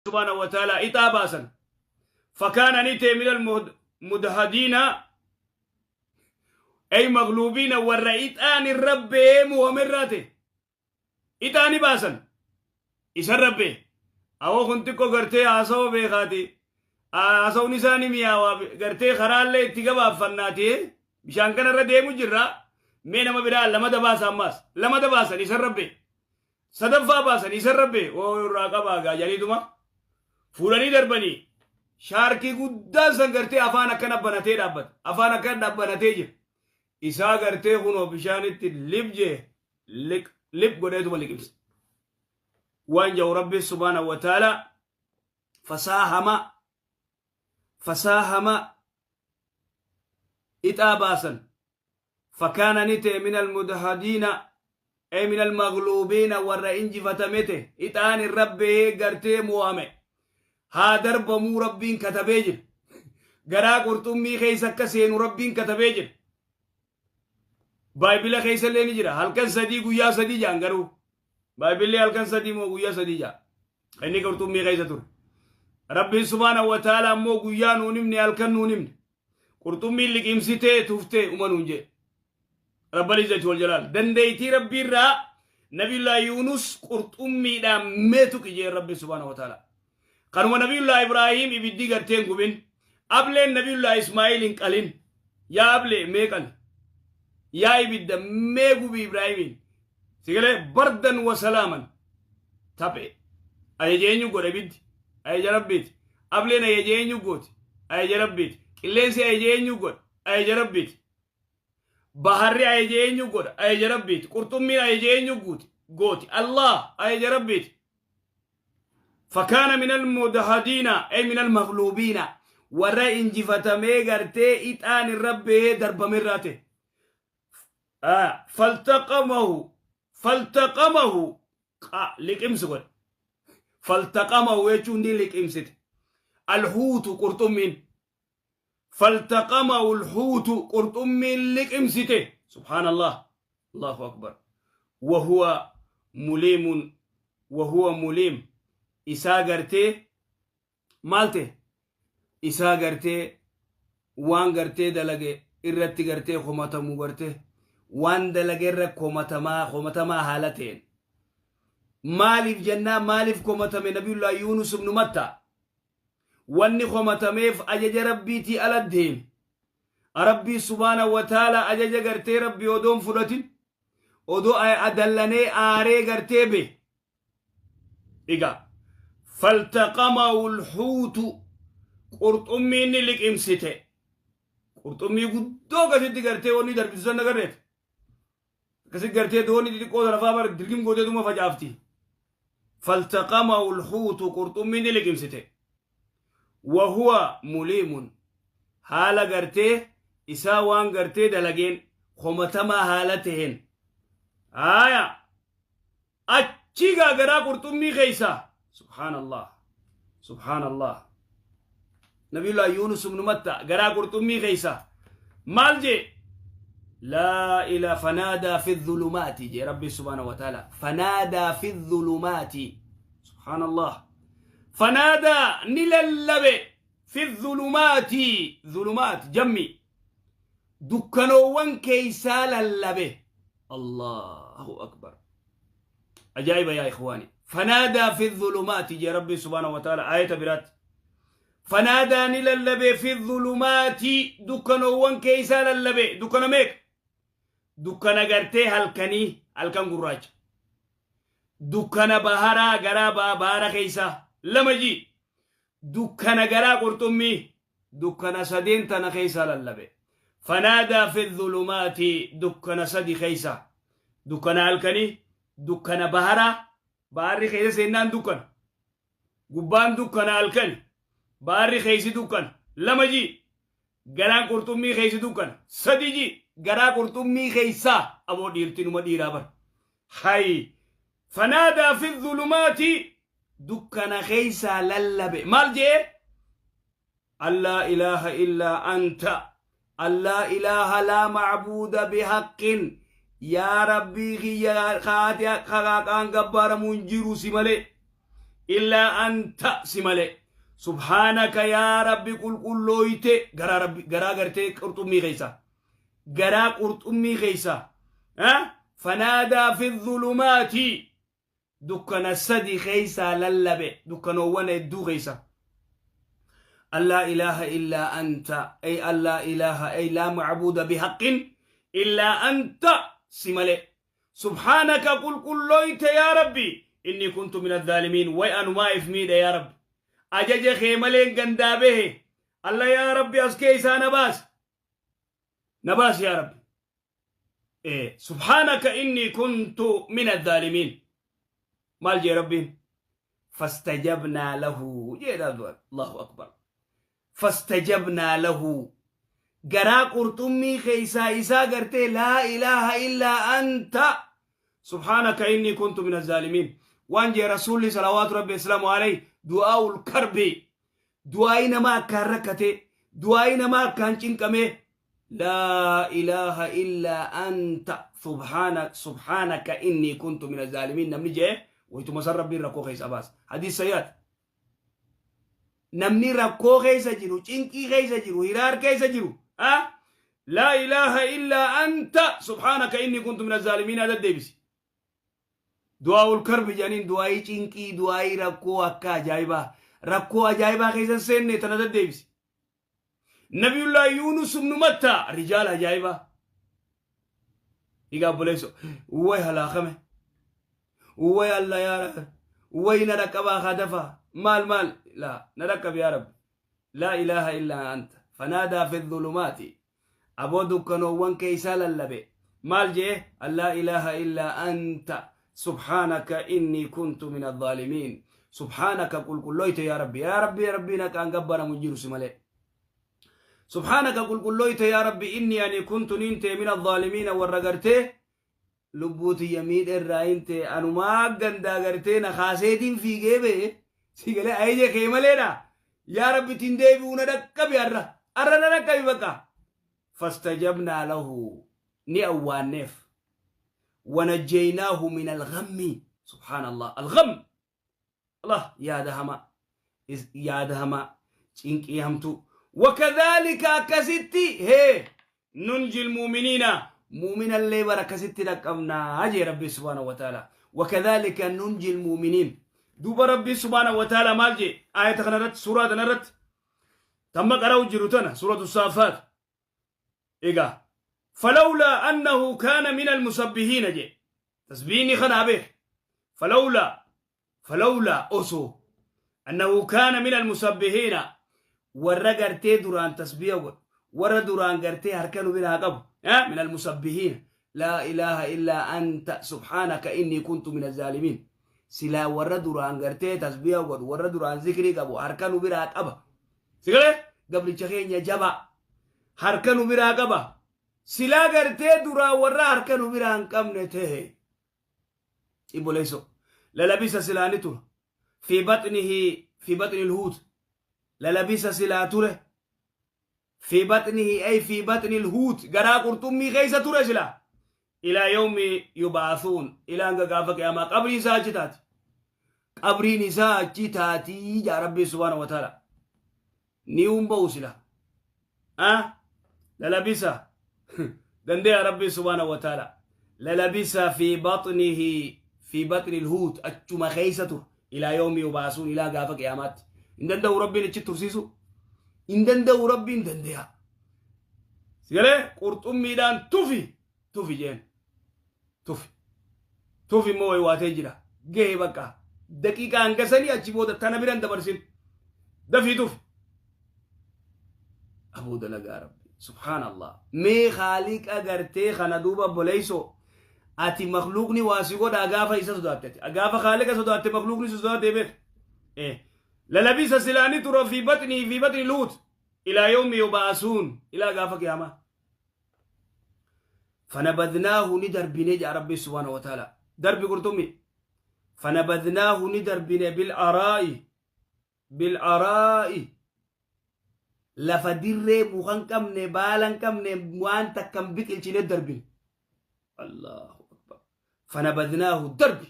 Subhaanahu wa ta'aalaa ixaa baasan. Fakaana ni ta'e minal mudhadiina ay magluubiina warra ixaan irra ba'ee mu'ame irraa ta'e. Ixaa ni baasan. Isa irra ba'e. Awoo kun xiqqoo gartee haasawa beekaati. Haasawni isaa ni mi'aawa gartee karaallee itti gabaaffannaati. Bishaan kana irra deemu jirra. Mee nama biraa lamada baasa ammaas. Lamada baasan isa irra ba'e. Sadaffaa baasan isa irra ba'e. Oo irraa qabaa gaa jedhaniituma fuudhanii darbanii shaarkii guddaan san gartee afaan akkana banatee dhaabbata. Afaan akkana banatee jira. Isaa gartee kunoo bishaanitti lib jee liq lib godheetuma liqimse. Waan jedhu Rabbi subhaanahu wa ta'ala fasaahama fasaahama ixaa baasan Fakaana ni ta'e min almudhadiina ay min almagluubiina warra injifatame ta'e ixaan irra bahee gartee mo'ame haa darbamuu Rabbiin katabee jira. Garaa qurxummii keessa akka seenu Rabbiin katabee jira. Baayibila keessa illee ni jira. Halkan 3 guyyaa 3 jaan garuu. Baayibilli halkan 3 moo guyyaa 3 jaa. Inni qurxummii keessa ture. Rabbiin subhaanahu wa ta'ala ammoo guyyaa nuun himne halkan nuun himne. Qurxummiin liqimsitee tuftee uma nuun jee. Rabbal izzati wal jalaal. Dandeeytii Rabbii irraa Nabiyullah Yuunus qurxummiidhaan mee tuqi jee Rabbi subhaanahu wa ta'ala. Kanuma Nabiyullah Ibraahim ibiddi gartee hin gubin. Ableen Nabiyullah Ismaa'il hin qalin. Yaa ablee mee qali. Yaa ibidda mee gubi Ibraahimiin. Sigalee bardan wa salaaman. Taphee. Ajaja eenyu godha ibiddi? Ajaja Rabbiiti. Ableen ajaja eenyu gooti? Ajaja Rabbiiti. Qilleensi ajaja eenyu godha? Ajaja Rabbiiti. Baharri ajaja eenyu godha? Ajaja Rabbiiti. Qurxummiin ajaja eenyu guuti? Gooti. Allah ajaja Rabbiiti. Fakaana minal mudahadiina ay minal magluubiina warra injifatamee gartee ixaan irra bahee darbame irraa ta'e. Faltaqamahu faltaqamahu liqimsi godhe. Faltaqamahu jechuun ni liqimsite. Alhuutu qurxummiin. Faltaqamahu alhuutu qurxummiin liqimsite. Subhaanallah. Allahu akbar. Wahuwa muliimun wahuwa muliim isaa gartee maal ta'e isaa gartee waan gartee dalage irratti gartee komatamu gartee waan dalage irra komatamaa komatamaa haala ta'een maaliif jennaa maaliif komatame nabiyullah Yuunus ibnu Matta wanni komatameef ajaja rabbiitii ala deeme rabbii subhaana wa ta'ala ajaja gartee rabbii odoon fudhatin odoo dallanee aaree gartee be Egaa faltaqamahu lhuutu qurxummiin ni liqimsite. Qurxummii guddoo akkasitti gartee wanni darbitu san agarreet. Akkasitti gartee doonni xixiqqoo sana fa'aa bara dirgim gooteetuma facaafti. Faltaqamahu lhuutu qurxummiin ni liqimsite. Wahuwa muliimun haala gartee isaa waan gartee dalageen komatamaa haala taheen. Haaya. Achii gaa garaa qurxummii keeysa subhaanallah subhaanallah nabiyullah Yuunus ibnu Matta garaa qurxummii keeysa maal jee laa ila fanaadaa fi dhulumaati jee rabbi subhaanahu wa ta'ala fanaadaa fi dhulumaati subhaanallah fanaadaa ni lallabe fi dhulumaati dhulumaat jammi dukkanoowwan keeysaa lallabe Allahu akbar ajaa'iba yaa ikhwaani fanaadaa fi dhulumaati jee rabbi subhaanahu wa ta'ala aayata biraatti fanaadaa ni lallabe fi dhulumaati dukkanoowwan keeysaa lallabe dukkana meeqa dukkana gartee halkanii halkan gurraacha dukkana baharaa garaa bahara keeysaa lama jii dukkana garaa qurxummii dukkana sadeen tana keessa lallabe. Fanaadaa fi dhulumaati dukkana sadi keessa. Dukkana halkanii, dukkana baharaa, baharri keessa seennaan dukkana. Gubbaan dukkana halkani, baharri keessi dukkana. Lama jii, garaan qurxummii keessi dukkana. Sadi jii, garaa qurxummii keessaa aboo dhiirti numa dhiiraa bara. Hay fanaadaa fi dhulumaati dukkana keessaa lallabe. Maal jee? Allaa ilaaha illaa anta allaa ilaaha laa macbuuda bihaqqin yaa rabbii kiyya kaati haqaan gabbaaramu hin jiru si malee. Illaa anta, si malee. Subhaanaka yaa Rabbi, qulqullooyte. Garaa Rabbi, garaa gartee qurxummii keessa, garaa qurxummii keessa. Fanaadaa fi dhulumaati, dukkana sadi keessaa lallabe, dukkanoowwan hedduu keessa. Allaa ilaaha illaa anta, ay allaa ilaaha, ay laa macbuuda bihaqqin illaa anta, si malee. Subhaanaka, qulqullooyte yaa Rabbi, inni kuntu min azzaalimiin. Way anumaa if miidhe yaa Rabbi, ajaja kee maleen gandaa bahe. Alla yaa Rabbi, as keessaa na baas, na baas yaa Rabbi. Subhaanaka inni kuntu min azzaalimiin. Maal jee Rabbiin? Fastajabnaa lahu jedha. Allahu akbar. Fastajabnaa lahu, garaa qurxummii keessaa isaa gartee laa ilaaha illaa anta subhaanaka inni kuntu min azzaalimiin waan jee Rasuulli salawaatu Rabbi islaamu alayhi. Du'aa'ul karbi, du'aayi nama akkaan rakkate, du'aayi nama akkaan cinqame, laa ilaaha illaa anta subhaanaka inni kuntu min azzaalimiin namni jee, waytuma san Rabbiin rakkoo keessa baasa. Hadiis sayyaat. Namni rakkoo keessa jiru, cinqii keessa jiru, hiraar keessa jiru, laa ilaaha illaa anta subhaanaka inni kuntu min azzaalimiin adad deebisi. Du'aa'ul karbi jedhaniin, du'aa'ii cinqii, du'aa'ii rakkoo akka ajaa'ibaa, rakkoo ajaa'ibaa keessa hin seenne tana deddeebisi. Nabiyullah Yunus ibnu Matta, rijaala ajaa'ibaa. Egaa obboleesso, way halaakame, way Allah yaa Rabbi, way na dhaqqabaa hadafa maal maal laa na dhaqqabi yaa Rabbi. Laa ilaaha illaa anta. Fanaadaa fi dhulumaati, aboo dukkanoowwan keessaa lallabe. Maal jee? Allaa ilaaha illaa anta subhaanaka innii kuntu min adh-dhaalimiin. Subhaanaka, qulqulloyte yaa Rabbi, yaa Rabbi, yaa Rabbi, naqaan gabbaramu hin jiru si malee. Subhaanaka, qulqulloyte yaa Rabbi, inni ani kuntu niin ta'e, min adh-dhaalimiina, warra gartee lubbuu tiyya miidhe irraa hin ta'e. Anumaa gandaa gartee na kaaseetiin fiigee bee si galee ayeje kee maleedha yaa Rabbi, ittiin deebi'uu na dhaqqabi, arra arra na dhaqqabi bakka. Fastajabnaa lahu, ni awwaanneef. Wanajjeynaahu min alghammi. Subhaanallah, algham, Allah, yaada hamaa, yaada hamaa, cinqii hamtuu. Wakadhaalika, akkasitti hee nunji lmuuminiina, muuminallee bara akkasitti dhaqqabnaa jee Rabbi subhaanahu wa ta'ala. Wakadhaalika nunji lmuuminiin. Duuba Rabbi subhaanahu wa ta'ala maal jee ayata kana irratti, suuraa tana irratti tamma qara'u jiru tana, suuratu Saafaat? Egaa falawlaa annahu kaana min almusabbihiina jee. Tasbiihni kana beek. Falawlaa, osoo, annahu kaana min almusabbihiina, warra gartee duraan tasbiiha godhu, warra duraan gartee harka nu biraa qabu, min almusabbihiina, laa ilaaha illaa anta subhaanaka innii kuntu min azaalimiin, silaa warra duraan gartee tasbiiha godhu, warra duraan zikrii qabu, harka nu biraa qaba sigalee gabricha keenya jabaa harka nu biraa qaba, silaa gartee duraan warra harka nu biraa hin qabne ta'e ibboleesso, lalabisa, silaa ni tura, fi baxnihi, fi baxni lhuut. Lalabisa, silaa ture, fi baxnihi, ay fi baxni lhuut, garaa qurxummii keessa ture silaa, ilaa yawmi yubaathuun, ilaa hanga gaafa qiyaamaa. Qabriin isaa achi taati, qabriin isaa achi taatii jaa Rabbii subhaanahu wa ta'ala. Ni ba'u sila ah lalabisa dandaya Rabbii subhaanahu wa ta'ala. Lalabisa fi baxnihi, fi baxni lhuut, achuma keessa tura, ilaa yawmi yubaasuun, ilaa gaafa qiyaamaatti. Hin danda'u Rabbiin achi tursiisu? Hin danda'u Rabbiin? Dandaya. Sigalee qurxummiidhaan tufi tufi jeen. Tufi tufi immoo waywaatee jira gahee bakka daqiiqaa hangasanii achi booda tana biran dabarsin, dafii tufi aboo dalagaa Rabbi. Subhaanallah. Mee Khaaliqa gartee kana duuba obboleeyso, ati makluuqni waa si godhaa gaafa isa sodaatte? Ati gaafa Khaaliqa sodaatte makluuqni si sodaate beek. Lalabisa, silaani tura, fi baxnii, fi baxni luut, ilaa yawmi yubaasuun, ilaa gaafa qiyaamaa. Fanabadnaahu, ni darbine jaa Rabbi subhaanahu wa ta'ala. Darbi qurxummi. Fanabadnaahu, ni darbine, bil'araa'i, bil'araa'i, lafa dirree muka hin qabne, baala hin qabne, waan takka hin biqilchine darbine. Allahu akbar. Fanabadnaahu, darbi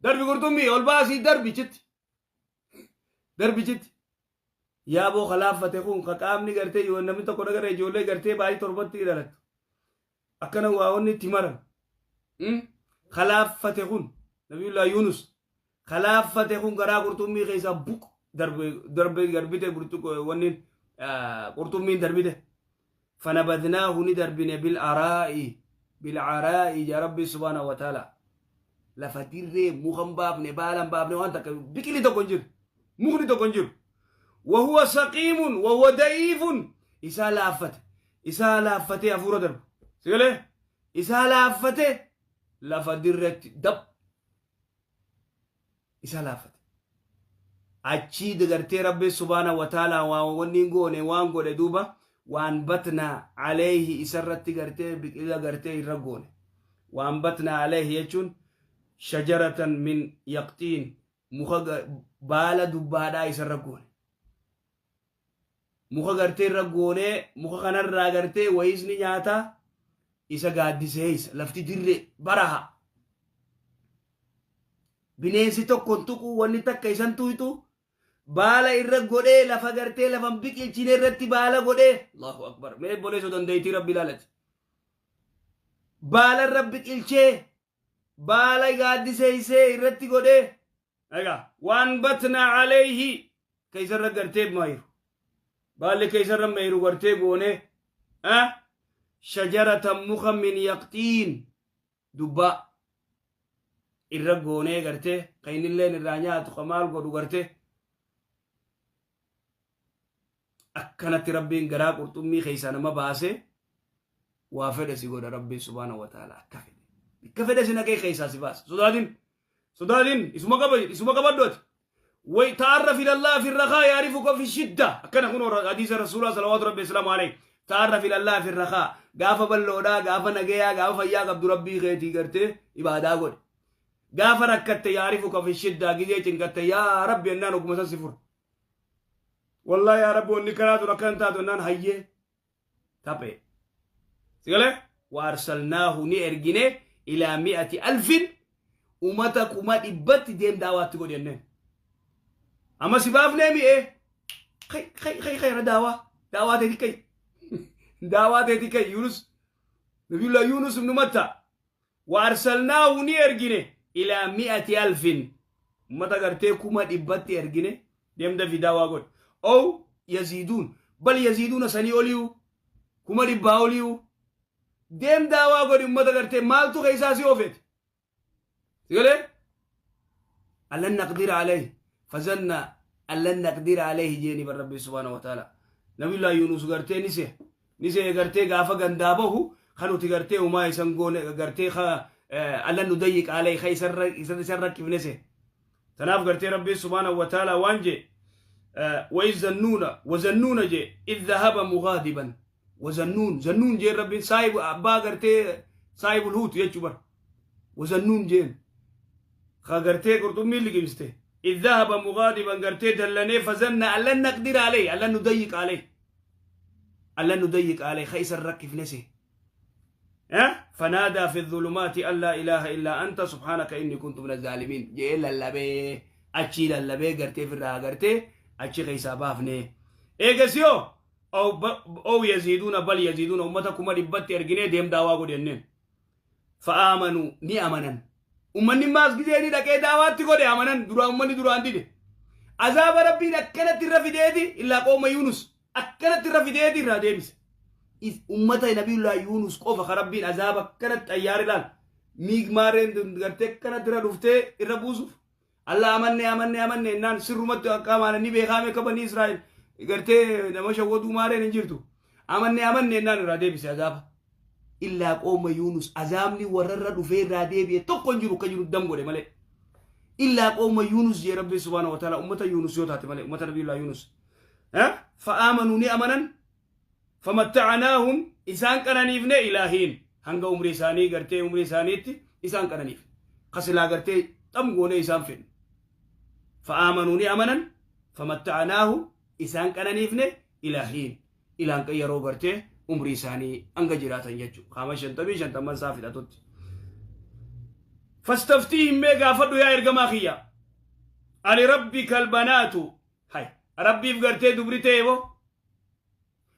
darbi qurxummii ol baasii darbi chitti. Garbichitti. Yaaboo ka laaffate kun ka qaamni gartee yoo namni tokko dhagara ijoollee gartee baay'ee torbatti dhalattu. Akkana waa wanni itti maran. Ka laaffate kun Nabiyullaa Yunus ka laaffate kun garaa qurxummii keessaa buq darbe darbe darbite wanni qurxummiin darbite. Fanabadnaahu ni darbine bil araa'i bil araa'i yaa Rabbi subhaanahu wa ta'ala. Lafa dirree muka hin baafne baala hin baafne waan takka biqilli tokko hin jiru. Mukni tokko hin jiru. Wahuwa saqiimun wahuwa da'iifun isaa laaffate isaa laaffatee hafuura darbu. Sigalee isaa laaffate lafa dirreetti dab isa laaffate. Achii gartee Rabbi subhaana wa ta'ala waan wanni hin goone waan godhe duuba waan batnaa aleehi isarratti gartee biqila gartee irra goone. Waan batnaa aleehi jechuun shajaratan min yaqxiin muka baala dubbaadhaa isarra goone. Muka gartee irra goonee muka kanarraa gartee wayiis ni nyaata isa gaaddiseessa lafti dirree baraha. Bineensi tokko hin tuqu wanni takka isan tuyxu baala irra godhee lafa gartee lafa hin biqilchine irratti baala godhee Allahu akbar mee obboleessoo dandeettii rabbi ilaalati. Baala irra biqilchee baala gaaddiseessee irratti godhee egaa waan batna alayhi keessa irra gartee mayru baalli keessa irra mayru gartee goonee shajaratan muka min yaqxiin dubbaa irra goonee gartee kan innilleen irraa nyaatu ka maal godhu gartee akkanatti rabbiin garaa qurxummii keessaa nama baasee waa fedhe si godha rabbiin subhaanahu wa ta'ala akka fedhe akka fedhe si naqee keessaa si baasa sodaatin sodaatin isuma qaba isuma qabadhu ati way ta'arraf ila Allah fi rakaa yaarifuka fi shidda akkana kun hadiisa rasuulaa salawaatu rabbi islaamu alayhi ta'arraf ila Allah fi rakaa gaafa balloodhaa gaafa nagayaa gaafa fayyaa qabdu rabbii keetii gartee ibaadaa godhe gaafa rakkatte yaarifuka fi shidda gizee cinqatte yaa rabbi ennaan oguma san si fura wallahi yaa rabbi wanni kanaa tun akkana taatu ennaan hayyee taphee sigalee waarsalnaahu ni ergine ilaa mi'ati alfin umata 100,000tti deem daawaatti godhi jenneen amma si baafnee mi'ee kay kay kay kay daawaa daawaa teeti kay daawaa teeti kay Yunus nabiyullah Yunus ibnu Matta waarsalnaahu ni ergine ilaa mi'ati alfin ummata gartee 100,000tti ergine deem dafii daawaa godhi ow yaziiduun bal yaziiduuna sanii oliyu 100,000 oliyu deem daawaa godhi ummata gartee maaltu keessaa si oofeeti sigalee allan naqdira alayhi fazanna allan naqdira alayhi jeeni bar rabbi subhaanahu wa ta'ala nabiyullah Yunus gartee ni see ni see gartee gaafa gandaa bahu kan nuti gartee umaa isan goone gartee allan nudayyiq alayhi ka isan rakkifne see tanaaf gartee rabbi subhaanahu wa ta'ala waan jee وإذ زنون وزنون جي إذ ذهب مغاضبا وزنون زنون جي ربي صاحب أبا غرتي صاحب الهوت يجبر وزنون جين خغرتي قرطمي اللي جمسته إذ ذهب مغاضبا غرتي دلني فزن أن لن نقدر عليه أن لن نضيق عليه أن لن نضيق عليه خيس الرك في نسه أه؟ فنادى في الظلمات أن لا إله إلا أنت سبحانك إني كنت من الظالمين جي للبي أتشي للبي غرتي في الرا غرتي أتشي خيسا بافني إيجاسيو أو أو يزيدون بل يزيدون أمتكم ربت أرجني ديم دعوة قد ينن فآمنوا ني أمنن أمني ماس جزيني دكى دعوة تقول أمنن درا أمني درا عندي دي عذاب ربي دكنا ترى إلا قوم يونس أكنت ترى في ديتي راديمس ummata nabiyullah Yunus qofa ka rabbiin azaaba akkanatti xayyaara ilaal miig maareen gartee akkanatti irra dhuftee irra buusuuf Allah amanne amanne amanne innaan sirrumatti akka amaananii beekaame akka banii Israa'el gartee nama shawwaduu maareen hin jirtu amanne amanne innaan irraa deebise azaaba illaa qooma Yunus azaabni warra irra dhufee irraa deebi'e tokko hin jiru akka jiru dam godhe malee illaa qooma Yunus jee rabbi subhaanahu wa ta'ala ummata Yunus yoo taate malee ummata nabiyullah Yunus fa'aamanuu ni amanan famatta'anaahum isaan qananiifne ilaahiin hanga umrii isaanii gartee umrii isaaniitti isaan qananiif kasilaa gartee xam goonee isaan fedhe fa'aamanuu ni amanan famatta'anaahum isaan qananiifne ilaahiin ilaan yeroo gartee umrii isaanii hanga jiraatan jechuudha qaama 50 isaa fixatutti. Fastaftiihim mee gaafadhu yaa ergamaa kiyya ali rabbika albanaatu Rabbiif gartee dubri ta'e boo.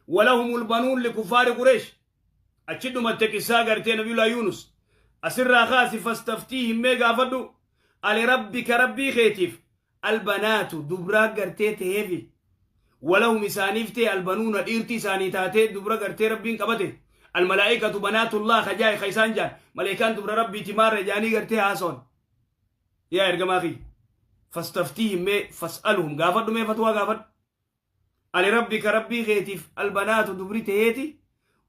Walahumul banuun likuffaari Qureesh. Achi dhumatte qissaa gartee Nabiyullah Yuunus. Asirraa kaasi fastaftiihim mee gaafadhu. Ali rabbika rabbii keetiif albanaatu dubraa gartee ta'eefi. Walahum isaaniif ta'e albanuuna dhiirti isaanii taatee dubra gartee rabbiin qabate. Almalaa'ikatu banaatullah kajaa'e ka isaan jaan. Malaa'ikaan dubra rabbiiti maarra jaanii gartee haasawan. Yaa ergamaa kiyya. Fastaftiihim mee fas'aluhum gaafadhu mee fatwaa gaafadhu. Ali rabbika rabbii keetiif albanaatu dubri ta'eeti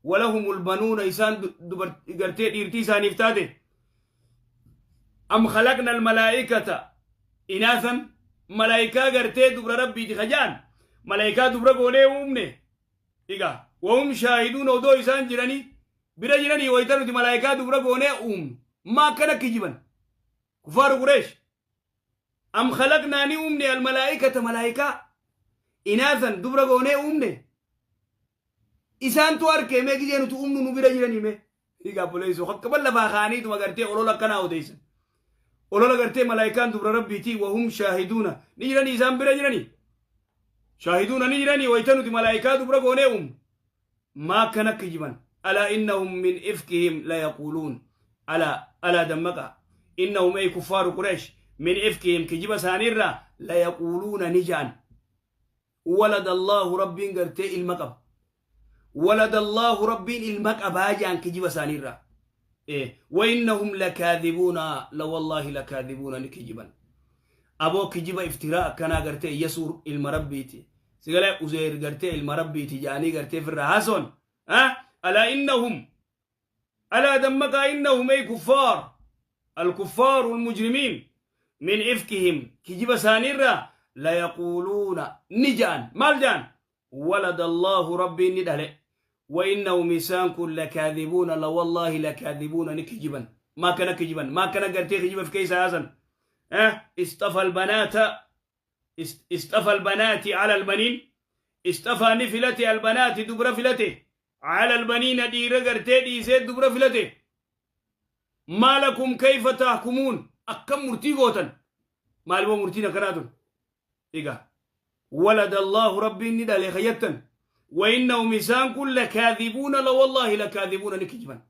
walahumul banuuna isaan gartee dhiirtii isaaniif taate. Am khalaqna almalaa'ikata inaasan malaa'ikaa gartee dubra rabbiiti kajaan malaa'ikaa dubra goonee uumne. Egaa wahum shaahiduun odoo isaan jiranii bira jiranii wayita nuti malaa'ikaa dubra goonee uumnu maa akkana kijiban kufaaru Qureesh. Am khalaqnaa ni uumne almalaa'ikata malaa'ikaa inaasan dubra goonee uumne isaantu arkee mee gizee nuti uumnu nu bira jiranii mee. Egaa obboleessoo akka lafaa kaaniituma gartee olola akkanaa odeessan. Olola gartee malaa'ikaan dubra rabbiitii wahum shaahiduuna ni jiranii isaan bira jiranii. Shaahiduuna ni jiranii wayita nuti malaa'ikaa dubra goonee uumnu. Maa akkana kijiban. Alaa innahum min ifkihim la yaquuluun. Alaa alaa dammaqaa. Innahum ay kuffaaru Qureesh min ifkihim kijiba isaaniirraa la yaquuluuna ni ja'an. Walada Allaahu rabbiin gartee ilma qaba. Walada Allaahu rabbiin ilma qabaa ja'an kijiba isaaniirraa. Wa innahum lakaadhibuuna la wallaahi lakaadhibuuna ni kijiban. Aboo kijiba iftiraa akkanaa gartee Yesuur ilma rabbiiti. Sigalee Uzeyr gartee ilma rabbiiti ja'anii gartee firraa haasawan. Alaa innahum alaa dammaqaa innahum ay kuffaar alkuffaaru almujrimiin min ifkihim kijiba isaaniirraa la yaquuluuna ni ja'an maal ja'an walada Allaahu rabbiin ni dhale wa innahum isaan kun lakaadhibuuna la wallaahi lakaadhibuuna ni kijiban maa kana kijiban maa kana gartee kijiba fi keessa haasan istafa albanaata istafa albanaati ala albaniin istafaa ni filate albanaati dubra filate ala albaniina dhiira gartee dhiisee dubra filate maa lakum kayfa tahkumuun akkam murtii gootan maaliboo murtiin akkanaa tun egaa walada Allaahu rabbiin ni dhale kayyattan wa innahum isaan kun lakaadhibuuna la wallaahi lakaadhibuuna ni kijiban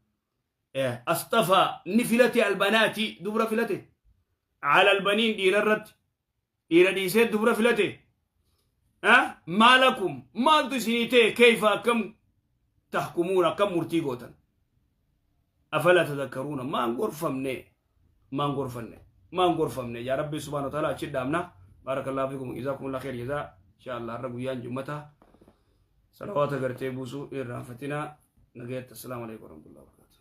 Asxafaa ni filate albanaati dubra filate ala albaniin dhiira irratti dhiira dhiisee dubra filate maalakum maaltu isinii ta'e keeyfa akkam tahkumuun akkam murtii gootan afala tadakkaruuna maan gorfamne maan gorfanne maan gorfamne yaa rabbi subhaanahu wa ta'ala achi dhaamna baarakallahu fikum jazaakumullahu khair jazaa insha Allah har'a guyyaan jummata salawaata gartee buusuu irraanfatinaa nagayatti assalaamu alaikum warahmatullahi wabarakatuh.